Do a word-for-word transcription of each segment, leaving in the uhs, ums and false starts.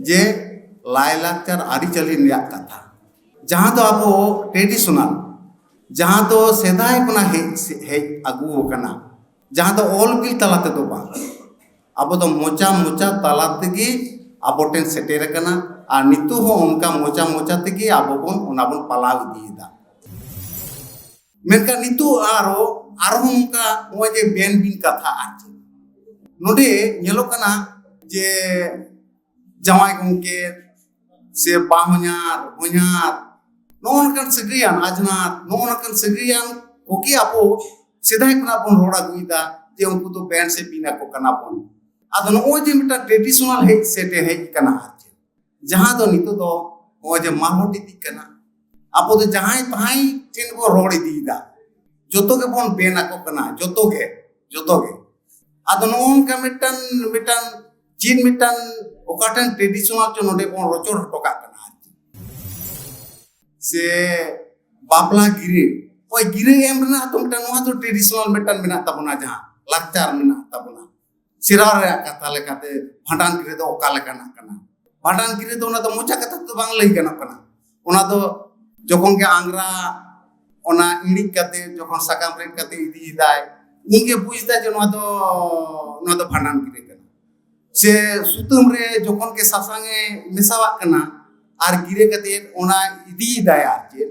ᱡᱮ ᱞᱟᱭᱼᱞᱟᱠᱪᱟᱨ ᱟᱹᱨᱤᱪᱟᱹᱞᱤ ᱨᱮᱭᱟᱜ ᱠᱟᱛᱷᱟ, ᱡᱟᱦᱟᱸ ᱫᱚ ᱟᱵᱚ ᱴᱨᱮᱰᱤᱥᱚᱱᱟᱞ, ᱡᱟᱦᱟᱸ ᱫᱚ ᱥᱮᱫᱟᱭ ᱠᱷᱚᱱᱟᱜ ᱦᱮᱡ ᱦᱮᱡ ᱟᱹᱜᱩ ᱟᱠᱟᱱᱟ, ᱡᱟᱦᱟᱸ ᱫᱚ ᱚᱞ ᱵᱤᱞ ᱛᱟᱞᱟ ᱛᱮᱫᱚ ᱵᱟᱝ, ᱟᱵᱚ ᱫᱚ ᱢᱚᱪᱟ ᱢᱚᱪᱟ ᱛᱟᱞᱟ ᱛᱮᱜᱮ ᱟᱵᱚ ᱴᱷᱮᱱ ᱥᱮᱴᱮᱨ ᱟᱠᱟᱱᱟ᱾ ᱟᱨ ᱱᱤᱛᱚᱜ ᱦᱚᱸ ᱚᱱᱠᱟ ᱢᱚᱪᱟ ᱢᱚᱪᱟ ᱛᱮᱜᱮ ᱟᱵᱚ ᱵᱚᱱ ᱚᱱᱟ ᱵᱚᱱ ᱯᱟᱞᱟᱣ ᱤᱫᱤᱭᱮᱫᱟ᱾ ᱢᱮᱱᱠᱷᱟᱱ ᱱᱤᱛᱚᱜ ᱟᱨᱚ ᱟᱨᱦᱚᱸ ᱱᱚᱝᱠᱟ ᱱᱚᱜᱼᱚᱭ ᱡᱮ ᱵᱮᱱ ᱵᱤᱱ ᱠᱟᱛᱷᱟ, ᱟᱨ ᱪᱮᱫ ᱱᱚᱰᱮ ᱧᱮᱞᱚᱜ ᱠᱟᱱᱟ ᱡᱮ ᱡᱟᱶᱟᱭ ᱜᱚᱢᱠᱮ ᱥᱮ ᱵᱟᱦᱚᱧᱦᱟᱨ, ᱦᱚᱧᱦᱟᱨ, ᱱᱚᱜᱼᱚ ᱱᱚᱝᱠᱟᱱ ᱥᱟᱹᱜᱟᱹᱭᱟᱱ, ᱟᱡᱷᱱᱟᱨ, ᱱᱚᱜᱼᱚ ᱱᱚᱝᱠᱟᱱ ᱥᱟᱹᱜᱟᱹᱭᱟᱱ ᱠᱚᱜᱮ ᱟᱵᱚ ᱥᱮᱫᱟᱭ ᱠᱷᱚᱱᱟᱜ ᱵᱚᱱ ᱨᱚᱲ ᱟᱹᱜᱩᱭᱮᱫᱟ ᱡᱮ ᱩᱱᱠᱩ ᱫᱚ ᱵᱮᱱ ᱥᱮ ᱵᱤᱱ ᱟᱠᱚ ᱠᱟᱱᱟ ᱵᱚᱱ᱾ ᱟᱫᱚ ᱱᱚᱜᱼᱚᱭ ᱡᱮ ᱢᱤᱫᱴᱟᱝ ᱴᱨᱮᱰᱤᱥᱚᱱᱟᱞ ᱦᱮᱡ ᱥᱮᱴ ᱦᱮᱡ ᱟᱠᱟᱱᱟ, ᱟᱨ ᱪᱮᱫ ᱡᱟᱦᱟᱸ ᱫᱚ ᱱᱤᱛᱚᱜ ᱫᱚ ᱱᱚᱜᱼᱚᱭ ᱡᱮ ᱢᱟᱞᱚᱴ ᱤᱫᱤᱜ ᱠᱟᱱᱟ᱾ ᱟᱵᱚ ᱫᱚ ᱡᱟᱦᱟᱸᱭ ᱛᱟᱦᱟᱸᱭ ᱴᱷᱮᱱ ᱵᱚᱱ ᱨᱚᱲ ᱤᱫᱤᱭᱮᱫᱟ, ᱡᱚᱛᱚ ᱜᱮᱵᱚᱱ ᱵᱮᱱ ᱟᱠᱚ ᱠᱟᱱᱟ, ᱡᱚᱛᱚ ᱜᱮ, ᱡᱚᱛᱚ ᱜᱮ᱾ ᱟᱫᱚ ᱱᱚᱜᱼᱚ ᱱᱚᱝᱠᱟ ᱢᱤᱫᱴᱟᱝ ᱢᱤᱫᱴᱟᱝ ᱪᱮᱫ ᱢᱤᱫᱴᱟᱝ ᱚᱠᱟᱴᱷᱮᱱ ᱴᱨᱮᱰᱤᱥᱚᱱᱟᱞ ᱪᱚ ᱱᱚᱰᱮ ᱵᱚᱱ ᱨᱚᱪᱚᱲ ᱦᱚᱴᱚ ᱠᱟᱜ ᱠᱟᱱᱟ, ᱟᱨ ᱪᱮᱫ᱾ ᱥᱮ ᱵᱟᱯᱞᱟ ᱜᱤᱨᱟᱹ, ᱦᱳᱭ, ᱜᱤᱨᱟᱹ ᱮᱢ ᱨᱮᱱᱟᱜ ᱛᱚ ᱢᱤᱫᱴᱟᱝ, ᱱᱚᱣᱟ ᱫᱚ ᱴᱨᱮᱰᱤᱥᱚᱱᱟᱞ ᱢᱤᱫᱴᱟᱝ ᱢᱮᱱᱟᱜ ᱛᱟᱵᱚᱱᱟ, ᱡᱟᱦᱟᱸ ᱞᱟᱠᱪᱟᱨ ᱢᱮᱱᱟᱜ ᱛᱟᱵᱚᱱᱟ᱾ ᱥᱮᱨᱣᱟ ᱨᱮᱭᱟᱜ ᱠᱟᱛᱷᱟ ᱞᱮᱠᱟᱛᱮ ᱵᱷᱟᱸᱰᱟᱱ ᱜᱤᱨᱟᱹ ᱫᱚ ᱚᱠᱟ ᱞᱮᱠᱟᱱᱟᱜ ᱠᱟᱱᱟ? ᱵᱷᱟᱸᱰᱟᱱ ᱜᱤᱨᱟᱹ ᱫᱚ ᱚᱱᱟ ᱫᱚ ᱢᱚᱪᱟ ᱠᱟᱛᱷᱟ ᱛᱮᱫᱚ ᱵᱟᱝ ᱞᱟᱹᱭ ᱜᱟᱱᱚᱜ ᱠᱟᱱᱟ᱾ ᱚᱱᱟ ᱫᱚ ᱡᱚᱠᱷᱚᱱ ᱜᱮ ᱟᱝᱜᱽᱨᱟ ᱚᱱᱟ ᱤᱬᱤᱡ ᱠᱟᱛᱮ, ᱡᱚᱠᱷᱚᱱ ᱥᱟᱠᱟᱢ ᱨᱮᱫ ᱠᱟᱛᱮ ᱤᱫᱤᱭᱮᱫᱟᱭ, ᱩᱱᱜᱮ ᱵᱩᱡᱽ ᱮᱫᱟᱭ ᱡᱮ ᱱᱚᱣᱟ ᱫᱚ, ᱱᱚᱣᱟ ᱫᱚ ᱵᱷᱟᱸᱰᱟᱱ ᱜᱤᱨᱟᱹ ᱠᱟᱱᱟ᱾ ᱥᱮ ᱥᱩᱛᱟᱹᱢ ᱨᱮ ᱡᱚᱠᱷᱚᱱ ᱜᱮ ᱥᱟᱥᱟᱝ ᱮ ᱢᱮᱥᱟᱣᱟᱜ ᱠᱟᱱᱟ ᱟᱨ ᱜᱤᱨᱟᱹ ᱠᱟᱛᱮ ᱚᱱᱟ ᱤᱫᱤᱭᱮᱫᱟᱭ, ᱟᱨ ᱪᱮᱫ,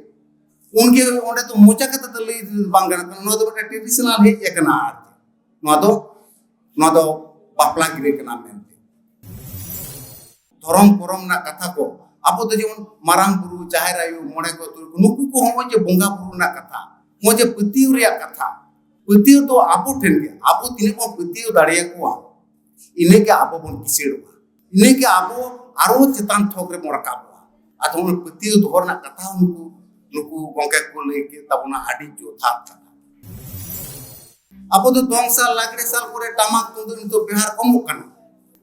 ᱩᱱᱜᱮ ᱚᱸᱰᱮ ᱫᱚ ᱢᱚᱪᱟ ᱠᱟᱛᱷᱟ ᱫᱚ ᱞᱟᱹᱭ ᱵᱟᱝ ᱜᱟᱱᱚᱜ ᱠᱟᱱᱟ, ᱱᱚᱣᱟ ᱫᱚ ᱢᱤᱫᱴᱟᱝ ᱴᱨᱮᱰᱤᱥᱚᱱᱟᱞ ᱦᱮᱡ ᱟᱠᱟᱱᱟ᱾ ᱟᱨ ᱱᱚᱣᱟ ᱫᱚ, ᱱᱚᱣᱟ ᱫᱚ ᱵᱟᱯᱞᱟ ᱜᱤᱨᱟᱹ ᱠᱟᱱᱟ ᱢᱮᱱᱛᱮ᱾ ᱫᱷᱚᱨᱚᱢ ᱠᱚᱨᱚᱢ ᱨᱮᱱᱟᱜ ᱠᱟᱛᱷᱟ ᱠᱚ, ᱟᱵᱚ ᱫᱚ ᱡᱮᱢᱚᱱ ᱢᱟᱨᱟᱝ ᱵᱩᱨᱩ, ᱡᱟᱦᱮᱨ ᱟᱭᱳ, ᱢᱚᱬᱮ ᱠᱚ, ᱛᱩᱨᱩᱭ ᱠᱚ, ᱱᱩᱠᱩ ᱠᱚ ᱦᱚᱸᱜᱼᱚᱭ ᱡᱮ ᱵᱚᱸᱜᱟ ᱵᱩᱨᱩ ᱨᱮᱱᱟᱜ ᱠᱟᱛᱷᱟ, ᱱᱚᱜᱼᱚᱭ ᱡᱮ ᱯᱟᱹᱛᱭᱟᱹᱣ ᱨᱮᱭᱟᱜ ᱠᱟᱛᱷᱟ, ᱯᱟᱹᱛᱭᱟᱹᱣ ᱫᱚ ᱟᱵᱚ ᱴᱷᱮᱱ ᱜᱮ, ᱟᱵᱚ ᱛᱤᱱᱟᱹᱜ ᱵᱚᱱ ᱯᱟᱹᱛᱭᱟᱹᱣ ᱫᱟᱲᱮᱭᱟᱠᱚᱣᱟ, ᱤᱱᱟᱹᱜᱮ ᱟᱵᱚ ᱵᱚᱱ ᱠᱤᱥᱟᱹᱲᱚᱜᱼᱟ, ᱤᱱᱟᱹᱜᱮ ᱟᱵᱚ ᱟᱨᱚ ᱪᱮᱛᱟᱱ ᱛᱷᱚᱠ ᱨᱮᱵᱚᱱ ᱨᱟᱠᱟᱵᱚᱜᱼᱟ᱾ ᱟᱫᱚ ᱚᱱᱟ ᱯᱟᱹᱛᱭᱟᱹᱣ ᱫᱚᱦᱚ ᱨᱮᱱᱟᱜ ᱠᱟᱛᱷᱟ ᱦᱚᱸ ᱱᱩᱠᱩ, ᱱᱩᱠᱩ ᱜᱚᱢᱠᱮ ᱠᱚ ᱞᱟᱹᱭ ᱠᱮᱫ ᱛᱟᱵᱚᱱᱟ, ᱟᱹᱰᱤ ᱡᱚᱛᱷᱟᱛ ᱠᱟᱛᱷᱟ᱾ ᱟᱵᱚ ᱫᱚ ᱫᱚᱝ ᱥᱟᱞ, ᱞᱟᱜᱽᱲᱮ ᱥᱟᱞ ᱠᱚᱨᱮ ᱴᱟᱢᱟᱠ ᱛᱩᱢᱫᱟᱜ ᱱᱤᱛᱚᱜ ᱵᱮᱣᱦᱟᱨ ᱠᱚᱢᱚᱜ ᱠᱟᱱᱟ,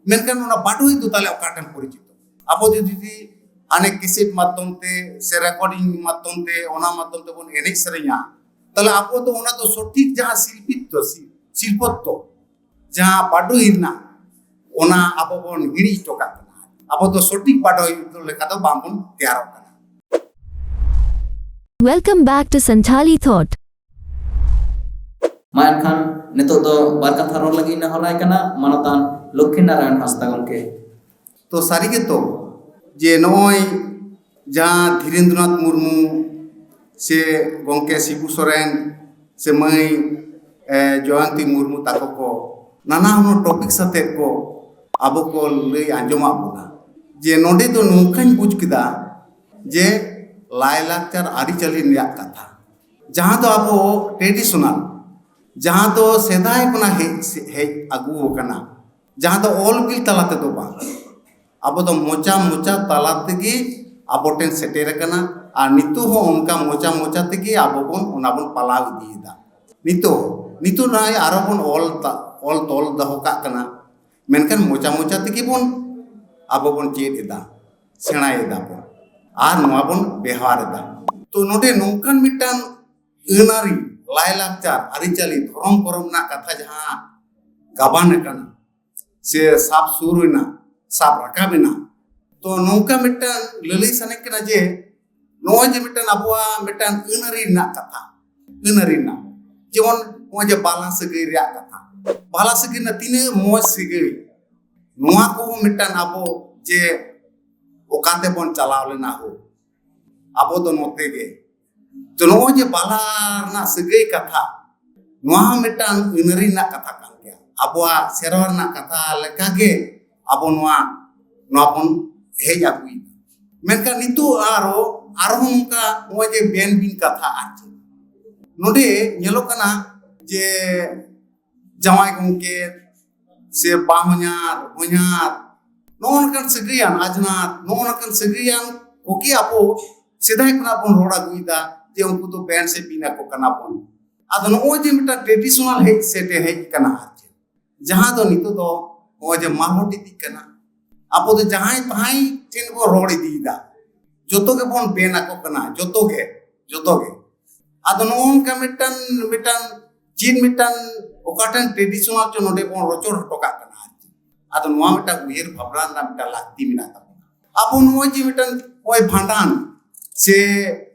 ᱢᱮᱱᱠᱷᱟᱱ ᱚᱱᱟ ᱵᱟᱰᱚᱦᱤ ᱫᱚ ᱛᱟᱦᱞᱮ ᱚᱠᱟ ᱴᱷᱮᱱ ᱯᱚᱨᱤᱪᱤᱛᱚ? ᱟᱵᱚ ᱡᱩᱫᱤ ᱦᱟᱱᱮ ᱠᱮᱥᱮᱴ ᱢᱟᱫᱽᱫᱷᱚᱢ ᱛᱮ ᱥᱮ ᱨᱮᱠᱚᱨᱰᱤᱝ ᱢᱟᱫᱽᱫᱷᱚᱢ ᱛᱮ, ᱚᱱᱟ ᱢᱟᱫᱽᱫᱷᱚᱢ ᱛᱮᱵᱚᱱ ᱮᱱᱮᱡ ᱥᱮᱨᱮᱧᱟ, ᱛᱟᱦᱞᱮ ᱟᱵᱚ ᱫᱚ ᱚᱱᱟ ᱫᱚ ᱥᱚᱴᱷᱤᱠ ᱡᱟᱦᱟᱸ ᱥᱤᱞᱯᱤᱛᱛᱚ, ᱥᱤ-, ᱥᱤᱞᱯᱚᱛᱛᱚ, ᱡᱟᱦᱟᱸ ᱵᱟᱰᱚᱦᱤ ᱨᱮᱱᱟᱜ, ᱚᱱᱟ ᱟᱵᱚ ᱵᱚᱱ ᱦᱤᱲᱤᱧ ᱦᱚᱪᱚ ᱠᱟᱜ ᱠᱟᱱᱟ᱾ ᱟᱵᱚ ᱫᱚ ᱥᱚᱴᱷᱤᱠ ᱵᱟᱰᱚᱭ ᱞᱮᱠᱟ ᱫᱚ ᱵᱟᱝᱵᱚᱱ ᱛᱮᱭᱟᱨᱚᱜ ᱠᱟᱱᱟ᱾ Welcome back to Santhali Thought. ᱢᱟ ᱮᱱᱠᱷᱟᱱ ᱱᱤᱛᱚᱜ ᱫᱚ ᱵᱟᱨ ᱠᱟᱛᱷᱟ ᱨᱚᱲ ᱞᱟᱹᱜᱤᱫ ᱱᱮᱦᱚᱨᱟᱭ ᱠᱟᱱᱟ ᱢᱟᱱᱚᱛᱟᱱ ᱞᱚᱠᱠᱷᱤ ᱱᱟᱨᱟᱭᱚᱱ ᱦᱟᱸᱥᱫᱟ ᱜᱚᱢᱠᱮ᱾ ᱛᱚ ᱥᱟᱹᱨᱤ ᱜᱮᱛᱚ ᱡᱮ ᱱᱚᱜᱼᱚᱭ ᱡᱟᱦᱟᱸ ᱫᱷᱤᱨᱮᱱᱫᱨᱚᱱᱟᱛᱷ ᱢᱩᱨᱢᱩ ᱥᱮ ᱜᱚᱢᱠᱮ ᱥᱤᱵᱩ ᱥᱚᱨᱮᱱ ᱥᱮ ᱢᱟᱹᱭ ᱮ, ᱡᱚᱭᱚᱱᱛᱤ ᱢᱩᱨᱢᱩ ᱛᱟᱠᱚ ᱠᱚ ᱱᱟᱱᱟ ᱦᱩᱱᱟᱹᱨ ᱴᱚᱯᱤᱠ ᱥᱟᱛᱮᱜ ᱠᱚ ᱟᱵᱚ ᱠᱚ ᱞᱟᱹᱭ ᱟᱸᱡᱚᱢᱟᱫ ᱵᱚᱱᱟ ᱡᱮ ᱱᱚᱰᱮ ᱫᱚ ᱱᱚᱝᱠᱟᱧ ᱵᱩᱡᱽ ᱠᱮᱫᱟ ᱡᱮ ᱞᱟᱭᱼᱞᱟᱠᱪᱟᱨ ᱟᱹᱨᱤᱪᱟᱹᱞᱤ ᱨᱮᱭᱟᱜ ᱠᱟᱛᱷᱟ ᱡᱟᱦᱟᱸ ᱫᱚ ᱟᱵᱚ ᱴᱨᱮᱰᱤᱥᱚᱱᱟᱞ ᱡᱟᱦᱟᱸ ᱫᱚ ᱥᱮᱫᱟᱭ ᱠᱷᱚᱱᱟᱜ ᱦᱮᱡ ᱦᱮᱡ ᱟᱹᱜᱩ ᱟᱠᱟᱱᱟ ᱡᱟᱦᱟᱸ ᱫᱚ ᱚᱞ ᱵᱤᱞ ᱛᱟᱞᱟ ᱛᱮᱫᱚ ᱵᱟᱝ ᱟᱵᱚ ᱫᱚ ᱢᱚᱪᱟ ᱢᱚᱪᱟ ᱛᱟᱞᱟ ᱛᱮᱜᱮ ᱟᱵᱚ ᱴᱷᱮᱱ ᱥᱮᱴᱮᱨ ᱟᱠᱟᱱᱟ᱾ ᱟᱨ ᱱᱤᱛᱚᱜ ᱦᱚᱸ ᱚᱱᱠᱟ ᱢᱚᱪᱟ ᱢᱚᱪᱟ ᱛᱮᱜᱮ ᱟᱵᱚ ᱵᱚᱱ ᱚᱱᱟ ᱵᱚᱱ ᱯᱟᱞᱟᱣ ᱤᱫᱤᱭᱮᱫᱟ᱾ ᱱᱤᱛᱚᱜ ᱱᱤᱛᱚᱜ ᱱᱚᱜᱼᱚᱭ ᱟᱨᱚ ᱵᱚᱱ ᱚᱞ ᱚᱞ ᱛᱚᱞ ᱫᱚᱦᱚ ᱠᱟᱜ ᱠᱟᱱᱟ, ᱢᱮᱱᱠᱷᱟᱱ ᱢᱚᱪᱟ ᱢᱚᱪᱟ ᱛᱮᱜᱮ ᱵᱚᱱ ᱟᱵᱚ ᱵᱚᱱ ᱪᱮᱫ ᱮᱫᱟ, ᱥᱮᱬᱟᱭᱮᱫᱟ ᱵᱚᱱ ᱟᱨ ᱱᱚᱣᱟ ᱵᱚᱱ ᱵᱮᱣᱦᱟᱨ ᱮᱫᱟ᱾ ᱛᱚ ᱱᱚᱰᱮ ᱱᱚᱝᱠᱟᱱ ᱢᱤᱫᱴᱟᱝ ᱟᱹᱱ ᱟᱹᱨᱤ, ᱞᱟᱭᱼᱞᱟᱠᱪᱟᱨ, ᱟᱹᱨᱤᱪᱟᱹᱞᱤ, ᱫᱷᱚᱨᱚᱢ ᱠᱚᱨᱚᱢ ᱨᱮᱱᱟᱜ ᱠᱟᱛᱷᱟ ᱡᱟᱦᱟᱸ ᱜᱟᱵᱟᱱ ᱟᱠᱟᱱᱟ ᱥᱮ ᱥᱟᱵ ᱥᱩᱨ ᱮᱱᱟ, ᱥᱟᱵ ᱨᱟᱠᱟᱵ ᱮᱱᱟ, ᱛᱚ ᱱᱚᱝᱠᱟ ᱢᱤᱫᱴᱟᱝ ᱞᱟᱹᱞᱟᱹᱭ ᱥᱟᱱᱟᱧ ᱠᱟᱱᱟ ᱡᱮ ᱱᱚᱜᱼᱚᱭ ᱡᱮ ᱢᱤᱫᱴᱟᱝ ᱟᱵᱚᱣᱟᱜ ᱢᱤᱫᱴᱟᱝ ᱟᱹᱱ ᱟᱹᱨᱤ ᱨᱮᱱᱟᱜ ᱠᱟᱛᱷᱟ, ᱟᱹᱱ ᱟᱹᱨᱤ ᱨᱮᱱᱟᱜ ᱡᱮᱢᱚᱱ ᱱᱚᱜᱼᱚᱭ ᱡᱮ ᱵᱟᱞᱟ ᱥᱟᱹᱜᱟᱹᱭ ᱨᱮᱭᱟᱜ ᱠᱟᱛᱷᱟ, ᱵᱟᱞᱟ ᱥᱟᱹᱜᱟᱹᱭ ᱨᱮᱱᱟᱜ ᱛᱤᱱᱟᱹᱜ ᱢᱚᱡᱽ ᱥᱟᱹᱜᱟᱹᱭ, ᱱᱚᱣᱟ ᱠᱚᱦᱚᱸ ᱢᱤᱫᱴᱟᱝ ᱟᱵᱚ ᱡᱮ ᱚᱠᱟ ᱛᱮᱵᱚᱱ ᱪᱟᱞᱟᱣ ᱞᱮᱱᱟ ᱦᱳ, ᱟᱵᱚ ᱫᱚ ᱱᱚᱛᱮ ᱜᱮ᱾ ᱛᱚ ᱱᱚᱜᱼᱚᱭ ᱡᱮ ᱵᱟᱞᱟ ᱨᱮᱱᱟᱜ ᱥᱟᱹᱜᱟᱹᱭ ᱠᱟᱛᱷᱟ, ᱱᱚᱣᱟ ᱦᱚᱸ ᱢᱤᱫᱴᱟᱝ ᱟᱹᱱ ᱟᱹᱨᱤ ᱨᱮᱱᱟᱜ ᱠᱟᱛᱷᱟ ᱠᱟᱱ ᱜᱮᱭᱟ᱾ ᱟᱵᱚᱣᱟᱜ ᱥᱮᱨᱣᱟ ᱨᱮᱱᱟᱜ ᱠᱟᱛᱷᱟ ᱞᱮᱠᱟᱜᱮ ᱟᱵᱚ ᱱᱚᱣᱟ ᱱᱚᱣᱟ ᱵᱚᱱ ᱦᱮᱡ ᱟᱹᱜᱩᱭᱮᱫᱟ᱾ ᱢᱮᱱᱠᱷᱟᱱ ᱱᱤᱛᱚᱜ ᱟᱨᱚ ᱟᱨᱦᱚᱸ ᱱᱚᱝᱠᱟ ᱱᱚᱜᱼᱚᱭ ᱡᱮ ᱵᱮᱱ ᱵᱤᱱ ᱠᱟᱛᱷᱟ ᱟᱨ ᱪᱮᱫ ᱱᱚᱰᱮ ᱧᱮᱞᱚᱜ ᱠᱟᱱᱟ ᱡᱮ ᱡᱟᱶᱟᱭ ᱜᱚᱢᱠᱮ ᱥᱮ ᱵᱟᱦᱚᱧᱦᱟᱨ ᱦᱚᱧᱦᱟᱨ ᱱᱚᱜᱼᱚ ᱱᱚᱝᱠᱟᱱ ᱥᱟᱹᱜᱟᱹᱭᱟᱱ ᱟᱡᱷᱱᱟᱨ ᱱᱚᱜᱼᱚ ᱱᱚᱝᱠᱟᱱ ᱥᱟᱹᱜᱟᱹᱭᱟᱱ ᱠᱚᱜᱮ ᱟᱵᱚ ᱥᱮᱫᱟᱭ ᱠᱷᱚᱱᱟᱜ ᱵᱚᱱ ᱨᱚᱲ ᱟᱹᱜᱩᱭᱮᱫᱟ ᱡᱮ ᱩᱱᱠᱩ ᱫᱚ ᱵᱮᱱ ᱥᱮ ᱵᱤᱱ ᱟᱠᱚ ᱠᱟᱱᱟ ᱵᱚᱱ᱾ ᱟᱫᱚ ᱱᱚᱜᱼᱚᱭ ᱡᱮ ᱢᱤᱫᱴᱟᱝ ᱴᱨᱮᱰᱤᱥᱚᱱᱟᱞ ᱦᱮᱡ ᱥᱮᱴᱮᱨ ᱦᱮᱡ ᱠᱟᱱᱟ ᱟᱨ ᱪᱮᱫ ᱡᱟᱦᱟᱸ ᱫᱚ ᱱᱤᱛᱚᱜ ᱫᱚ ᱱᱚᱜᱼᱚᱭ ᱡᱮ ᱢᱟᱞᱚᱴ ᱤᱫᱤᱜ ᱠᱟᱱᱟ᱾ ᱟᱵᱚ ᱫᱚ ᱡᱟᱦᱟᱸᱭ ᱛᱟᱦᱟᱸᱭ ᱴᱷᱮᱱ ᱵᱚᱱ ᱨᱚᱲ ᱤᱫᱤᱭᱮᱫᱟ, ᱡᱚᱛᱚ ᱜᱮᱵᱚᱱ ᱵᱮᱱ ᱟᱠᱚ ᱠᱟᱱᱟ, ᱡᱚᱛᱚ ᱜᱮ ᱡᱚᱛᱚ ᱜᱮ᱾ ᱟᱫᱚ ᱱᱚᱜᱼᱚ ᱱᱚᱝᱠᱟ ᱢᱤᱫᱴᱟᱝ ᱢᱤᱫᱴᱟᱝ ᱪᱮᱫ ᱢᱤᱫᱴᱟᱝ ᱚᱠᱟᱴᱟᱝ ᱴᱨᱮᱰᱤᱥᱚᱱᱟᱞ ᱪᱚ ᱱᱚᱰᱮ ᱵᱚᱱ ᱨᱚᱪᱚᱲ ᱦᱚᱴᱚ ᱠᱟᱜ ᱠᱟᱱᱟ ᱟᱨ ᱪᱮᱫ᱾ ᱟᱫᱚ ᱱᱚᱣᱟ ᱢᱤᱫᱴᱟᱝ ᱩᱭᱦᱟᱹᱨ ᱵᱷᱟᱵᱽᱱᱟ ᱨᱮᱱᱟᱜ ᱢᱤᱫᱴᱟᱝ ᱞᱟᱹᱠᱛᱤ ᱢᱮᱱᱟᱜ ᱛᱟᱵᱚᱱᱟ᱾ ᱟᱵᱚ ᱱᱚᱜᱼᱚᱭ ᱡᱮ ᱢᱤᱫᱴᱟᱝ ᱱᱚᱜᱼᱚᱭ ᱵᱷᱟᱸᱰᱟᱱ ᱥᱮ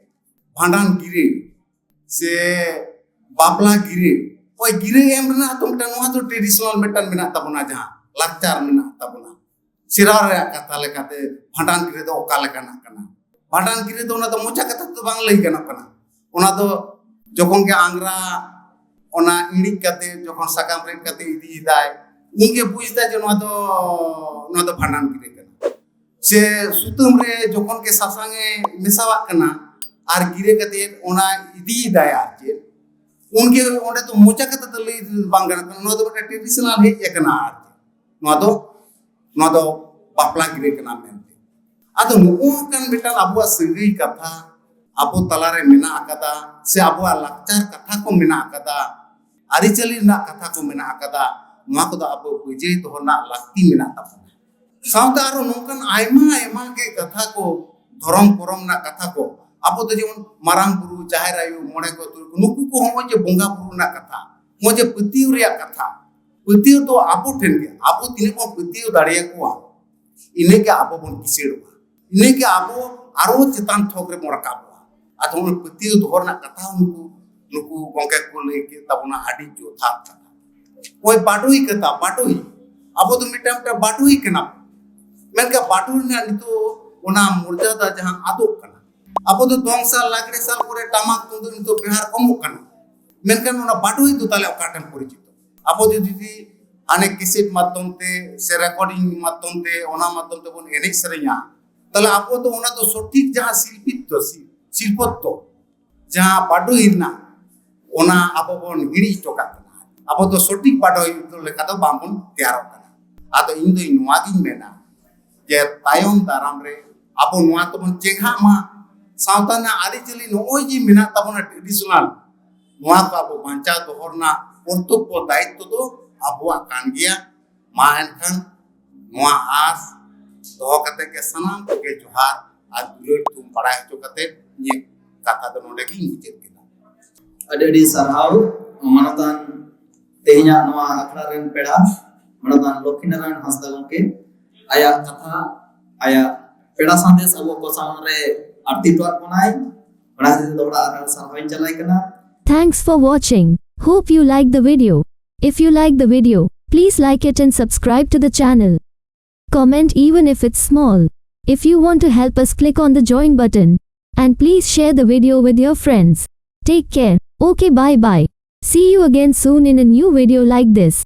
ᱵᱷᱟᱸᱰᱟᱱ ᱜᱤᱨᱟᱹ ᱥᱮ ᱵᱟᱯᱞᱟ ᱜᱤᱨᱟᱹ, ᱱᱚᱜᱼᱚᱭ ᱜᱤᱨᱟᱹ ᱮᱢ ᱨᱮᱱᱟᱜ ᱛᱚ ᱢᱤᱫᱴᱟᱝ, ᱱᱚᱣᱟ ᱫᱚ traditional ᱢᱤᱫᱴᱟᱝ ᱢᱮᱱᱟᱜ ᱛᱟᱵᱚᱱᱟ, ᱡᱟᱦᱟᱸ ᱞᱟᱠᱪᱟᱨ ᱢᱮᱱᱟᱜ ᱛᱟᱵᱚᱱᱟ᱾ ᱥᱮᱨᱣᱟ ᱨᱮᱭᱟᱜ ᱠᱟᱛᱷᱟ ᱞᱮᱠᱟᱛᱮ ᱵᱷᱟᱸᱰᱟᱱ ᱜᱤᱨᱟᱹ ᱫᱚ ᱚᱠᱟ ᱞᱮᱠᱟᱱᱟᱜ ᱠᱟᱱᱟ, ᱵᱷᱟᱸᱰᱟᱱ ᱜᱤᱨᱟᱹ ᱫᱚ ᱚᱱᱟ ᱫᱚ ᱢᱚᱪᱟ ᱠᱟᱛᱷᱟ ᱛᱮᱫᱚ ᱵᱟᱝ ᱞᱟᱹᱭ ᱜᱟᱱᱚᱜ ᱠᱟᱱᱟ᱾ ᱚᱱᱟ ᱫᱚ ᱡᱚᱠᱷᱚᱱ ᱜᱮ ᱟᱝᱜᱽᱨᱟ ᱚᱱᱟ ᱤᱬᱤᱡ ᱠᱟᱛᱮ ᱡᱚᱠᱷᱚᱱ ᱥᱟᱠᱟᱢ ᱨᱮᱫ ᱠᱟᱛᱮ ᱤᱫᱤᱭᱮᱫᱟᱭ, ᱩᱱᱜᱮ ᱵᱩᱡᱽ ᱮᱫᱟ ᱡᱮ ᱱᱚᱣᱟ ᱫᱚ, ᱱᱚᱣᱟ ᱫᱚ ᱵᱷᱟᱸᱰᱟᱱ ᱜᱤᱨᱟᱹ ᱠᱟᱱᱟ᱾ ᱥᱮ ᱥᱩᱛᱟᱹᱢ ᱨᱮ ᱡᱚᱠᱷᱚᱱ ᱜᱮ ᱥᱟᱥᱟᱝ ᱮ ᱢᱮᱥᱟᱣᱟᱜ ᱠᱟᱱᱟ ᱟᱨ ᱜᱤᱨᱟᱹ ᱠᱟᱛᱮ ᱚᱱᱟ ᱤᱫᱤᱭᱮᱫᱟᱭ, ᱟᱨ ᱪᱮᱫ ᱩᱱᱜᱮ ᱚᱸᱰᱮ ᱫᱚ ᱢᱚᱪᱟ ᱠᱟᱛᱷᱟ ᱛᱮ ᱞᱟᱹᱭ ᱵᱟᱝ ᱜᱟᱱᱚᱜ ᱠᱟᱱᱟ, ᱱᱚᱣᱟ ᱫᱚ ᱢᱤᱫᱴᱟᱝ traditional ᱦᱮᱡ ᱟᱠᱟᱱᱟ᱾ ᱟᱨ ᱪᱮᱫ ᱱᱚᱣᱟ ᱫᱚ, ᱱᱚᱣᱟ ᱫᱚ ᱵᱟᱯᱞᱟ ᱜᱤᱨᱟᱹ ᱠᱟᱱᱟ ᱢᱮᱱᱛᱮ᱾ ᱟᱫᱚ ᱱᱚᱜᱼᱚ ᱱᱚᱝᱠᱟᱱ ᱢᱤᱫᱴᱟᱝ ᱟᱵᱚᱣᱟᱜ ᱥᱟᱹᱜᱟᱹᱭ ᱠᱟᱛᱷᱟ ᱟᱵᱚ ᱛᱟᱞᱟᱨᱮ ᱢᱮᱱᱟᱜ ᱟᱠᱟᱫᱟ, ᱥᱮ ᱟᱵᱚᱣᱟᱜ ᱞᱟᱠᱪᱟᱨ ᱠᱟᱛᱷᱟ ᱠᱚ ᱢᱮᱱᱟᱜ ᱟᱠᱟᱫᱟ, ᱟᱹᱨᱤᱪᱟᱹᱞᱤ ᱨᱮᱱᱟᱜ ᱠᱟᱛᱷᱟ ᱠᱚ ᱢᱮᱱᱟᱜ ᱟᱠᱟᱫᱟ, ᱱᱚᱣᱟ ᱠᱚᱫᱚ ᱟᱵᱚ ᱵᱟᱹᱡᱟᱹᱭ ᱫᱚᱦᱚ ᱨᱮᱱᱟᱜ ᱞᱟᱹᱠᱛᱤ ᱢᱮᱱᱟᱜ ᱛᱟᱵᱚᱱᱟ᱾ ᱥᱟᱶᱛᱮ ᱟᱨᱚ ᱱᱚᱝᱠᱟᱱ ᱟᱭᱢᱟ ᱟᱭᱢᱟ ᱜᱮ ᱠᱟᱛᱷᱟ ᱠᱚ, ᱫᱷᱚᱨᱚᱢ ᱠᱚᱨᱚᱢ ᱨᱮᱱᱟᱜ ᱠᱟᱛᱷᱟ ᱠᱚ, ᱟᱵᱚ ᱫᱚ ᱡᱮᱢᱚᱱ ᱢᱟᱨᱟᱝ ᱵᱩᱨᱩ, ᱡᱟᱦᱮᱨ ᱟᱭᱳ, ᱢᱚᱬᱮ ᱠᱚ, ᱛᱩᱨᱩᱭ ᱠᱚ, ᱱᱩᱠᱩ ᱠᱚ ᱦᱚᱸᱜᱼᱚᱭ ᱡᱮ ᱵᱚᱸᱜᱟ ᱵᱩᱨᱩ ᱨᱮᱱᱟᱜ ᱠᱟᱛᱷᱟ, ᱱᱚᱜᱼᱚᱭ ᱡᱮ ᱯᱟᱹᱛᱭᱟᱹᱣ ᱨᱮᱭᱟᱜ ᱠᱟᱛᱷᱟ, ᱯᱟᱹᱛᱭᱟᱹᱣ ᱫᱚ ᱟᱵᱚ ᱴᱷᱮᱱ ᱜᱮ, ᱟᱵᱚ ᱛᱤᱱᱟᱹᱜ ᱵᱚᱱ ᱯᱟᱹᱛᱭᱟᱹᱣ ᱫᱟᱲᱮᱭᱟᱠᱚᱣᱟ, ᱤᱱᱟᱹᱜᱮ ᱟᱵᱚ ᱵᱚᱱ ᱠᱤᱥᱟᱹᱲᱚᱜᱼᱟ, ᱤᱱᱟᱹᱜᱮ ᱟᱵᱚ ᱟᱨᱚ ᱪᱮᱛᱟᱱ ᱛᱷᱚᱠ ᱨᱮᱵᱚᱱ ᱨᱟᱠᱟᱵᱚᱜᱼᱟ᱾ ᱟᱫᱚ ᱚᱱᱟ ᱯᱟᱹᱛᱭᱟᱹᱣ ᱫᱚᱦᱚ ᱨᱮᱱᱟᱜ ᱠᱟᱛᱷᱟ ᱦᱚᱸ ᱱᱩᱠᱩ, ᱱᱩᱠᱩ ᱜᱚᱢᱠᱮ ᱠᱚ ᱞᱟᱹᱭ ᱠᱮᱫ ᱛᱟᱵᱚᱱᱟ, ᱟᱹᱰᱤ ᱡᱚᱛᱷᱟᱛ ᱠᱟᱛᱷᱟ᱾ ᱱᱚᱜᱼᱚᱭ ᱵᱟᱰᱚᱭ ᱠᱟᱛᱷᱟ, ᱵᱟᱰᱚᱭ, ᱟᱵᱚ ᱫᱚ ᱢᱤᱫᱴᱟᱝ ᱢᱤᱫᱴᱟᱝ ᱵᱟᱰᱚᱭ ᱠᱟᱱᱟ ᱵᱚᱱ᱾ ᱢᱮᱱᱠᱷᱟᱱ ᱵᱟᱰᱚᱭ ᱨᱮᱱᱟᱜ ᱱᱤᱛᱚᱜ ᱚᱱᱟ ᱢᱚᱨᱡᱟᱫᱟ ᱡᱟᱦᱟᱸ ᱟᱫᱚᱜ ᱠᱟᱱᱟ, ᱟᱵᱚ ᱫᱚ ᱫᱚᱝ ᱥᱟᱞ, ᱞᱟᱜᱽᱲᱮ ᱥᱟᱞ ᱠᱚᱨᱮ ᱴᱟᱢᱟᱠ ᱛᱩᱢᱫᱟᱜ ᱱᱤᱛᱚᱜ ᱵᱮᱣᱦᱟᱨ ᱠᱚᱢᱚᱜ ᱠᱟᱱᱟ, ᱢᱮᱱᱠᱷᱟᱱ ᱚᱱᱟ ᱵᱟᱰᱚᱭ ᱫᱚ ᱛᱟᱦᱞᱮ ᱚᱠᱟ ᱴᱷᱮᱱ ᱯᱚᱨᱤᱪᱤᱛᱚ? ᱟᱵᱚ ᱡᱩᱫᱤ ᱦᱟᱱᱮ ᱠᱮᱥᱮᱴ ᱢᱟᱫᱽᱫᱷᱚᱢ ᱛᱮ ᱥᱮ ᱨᱮᱠᱚᱨᱰᱤᱝ ᱢᱟᱫᱽᱫᱷᱚᱢ ᱛᱮ, ᱚᱱᱟ ᱢᱟᱫᱽᱫᱷᱚᱢ ᱛᱮᱵᱚᱱ ᱮᱱᱮᱡ ᱥᱮᱨᱮᱧᱟ, ᱛᱟᱦᱞᱮ ᱟᱵᱚ ᱫᱚ ᱚᱱᱟ ᱫᱚ ᱥᱚᱴᱷᱤᱠ ᱡᱟᱦᱟᱸ ᱥᱤᱞᱯᱤᱛᱛᱚ, ᱥᱤ-, ᱥᱤᱞᱯᱚᱛᱛᱚ, ᱡᱟᱦᱟᱸ ᱵᱟᱰᱚᱭ ᱨᱮᱱᱟᱜ, ᱚᱱᱟ ᱟᱵᱚ ᱵᱚᱱ ᱦᱤᱲᱤᱧ ᱦᱚᱴᱚ ᱠᱟᱜ ᱠᱟᱱᱟ᱾ ᱟᱵᱚ ᱫᱚ ᱥᱚᱴᱷᱤᱠ ᱵᱟᱰᱚᱭ ᱞᱮᱠᱟ ᱫᱚ ᱵᱟᱝᱵᱚᱱ ᱛᱮᱭᱟᱨᱚᱜ ᱠᱟᱱᱟ᱾ ᱟᱫᱚ ᱤᱧ ᱫᱚ ᱱᱚᱣᱟ ᱜᱤᱧ ᱢᱮᱱᱟ ᱡᱮ ᱛᱟᱭᱚᱢ ᱫᱟᱨᱟᱢ ᱨᱮ ᱟᱵᱚ ᱱᱚᱣᱟ ᱛᱮᱵᱚᱱ ᱪᱮᱸᱜᱷᱟᱜ ᱢᱟ, ᱥᱟᱶᱛᱟ ᱨᱮᱱᱟᱜ ᱟᱹᱨᱤᱪᱟᱹᱞᱤ ᱱᱚᱜᱼᱚᱭ ᱡᱮ ᱢᱮᱱᱟᱜ ᱛᱟᱵᱚᱱᱟ traditional, ᱱᱚᱣᱟ ᱠᱚ ᱟᱵᱚ ᱵᱟᱧᱪᱟᱣ ᱫᱚᱦᱚ ᱨᱮᱱᱟᱜ ᱠᱚᱨᱛᱚᱵᱵᱚ ᱫᱟᱭᱤᱛᱛᱚ ᱫᱚ ᱟᱵᱚᱣᱟᱜ ᱠᱟᱱ ᱜᱮᱭᱟ᱾ ᱢᱟ ᱮᱱᱠᱷᱟᱱ ᱱᱚᱣᱟ ᱟᱸᱥ ᱫᱚᱦᱚ ᱠᱟᱛᱮ ᱜᱮ ᱥᱟᱱᱟᱢ ᱠᱚᱜᱮ ᱡᱚᱦᱟᱨ ᱟᱨ ᱫᱩᱞᱟᱹᱲ ᱛᱷᱩᱢ ᱵᱟᱲᱟᱭ ᱦᱚᱪᱚ ᱠᱟᱛᱮ ᱤᱧᱟᱹᱜ ᱠᱟᱛᱷᱟ ᱫᱚ ᱱᱚᱰᱮ ᱜᱤᱧ ᱢᱩᱪᱟᱹᱫ ᱠᱮᱫᱟ᱾ ᱟᱹᱰᱤ ᱟᱹᱰᱤ ᱥᱟᱨᱦᱟᱣ ᱢᱟᱱᱚᱛᱟᱱ ᱛᱮᱦᱮᱧᱟᱜ ᱱᱚᱣᱟ ᱟᱠᱷᱲᱟ ᱨᱮᱱ ᱯᱮᱲᱟ᱾ ᱢᱟᱱᱚᱛᱟᱱ ᱞᱚᱠᱠᱷᱤ ᱱᱟᱨᱟᱭᱚᱱ ᱦᱟᱸᱥᱫᱟ ᱜᱚᱢᱠᱮ ᱟᱭᱟᱜ ᱠᱟᱛᱷᱟ, ᱟᱭᱟᱜ ᱯᱮᱲᱟ ᱥᱟᱸᱫᱮᱥ ᱟᱵᱚ ᱠᱚ ᱥᱟᱢᱟᱝ ᱨᱮ ᱟᱨᱛᱤ ᱦᱚᱴᱚᱣᱟᱫ ᱵᱚᱱᱟᱭ᱾ ᱚᱱᱟ ᱠᱷᱟᱹᱛᱤᱨ ᱛᱮ ᱫᱚᱦᱲᱟ ᱟᱨᱦᱚᱸ ᱥᱟᱨᱦᱟᱣ ᱤᱧ ᱪᱟᱞᱟᱭ ᱠᱟᱱᱟ᱾ Thanks for watching. Hope you like the video. If you like the video, please like it and subscribe to the channel. Comment even if it's small. If you want to help us, click on the join button. And please share the video with your friends. Take care. Okay, bye bye. See you again soon in a new video like this.